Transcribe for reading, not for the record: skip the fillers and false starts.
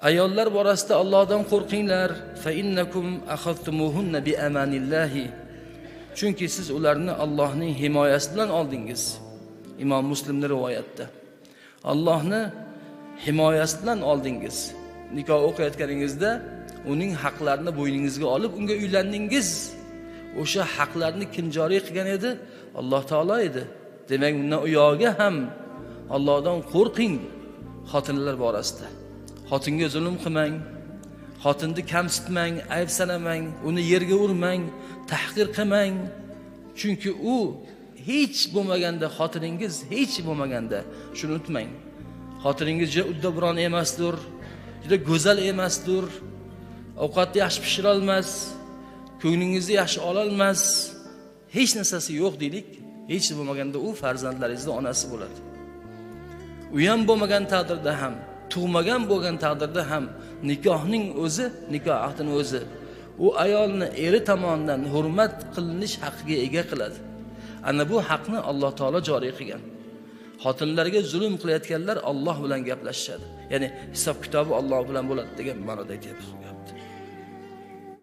Ayollar borasida Allohdan qo'rqinglar. Fa innakum akhadtumuhunna bi amanillahi. Chunki siz ularni Allohning himoyasi bilan oldingiz. Imom Muslimning rivoyatida. Allohni himoyasi bilan oldingiz. Nikoh o'qiyotganingizda uning haqlarini bo'yningizga olib unga uylandingiz. O'sha haqlarni kim joriy qilgan edi? Alloh taolo edi. Demak, undan u yog'iga ham Allohdan qo'rqing xotinlar borasida. Xotinga zulm qilmang, xotinni kamsitmang, ayb sanamang, uni yerga urmang, tahqir qilmang. Chunki u hech bo'lmaganda xotiningiz hech bo'lmaganda shuni unutmang. Xotiningiz juda uddaburon emasdir, juda go'zal emasdir, ovqatni yaxshi pishira olmas, ko'nglingizni yaxshi ola olmas, hech narsasi yo'q deylik. Hech bo'lmaganda u farzandlaringizning onasi bo'ladi. U ham bo'lmagan taqdirda ham, tug'magan bo'lgan taqdirda ham nikohning o'zi, nikoh ahdining o'zi u ayolni eri tomonidan hurmat qilinish haqqiga ega qiladi. Ana bu haqni Alloh taolo joriy qilgan. Xotinlarga zulm qilayotganlar Alloh bilan gaplashishadi. Ya'ni hisob kitobi Alloh bilan bo'ladi degan ma'noda aytyapmiz bu gapni.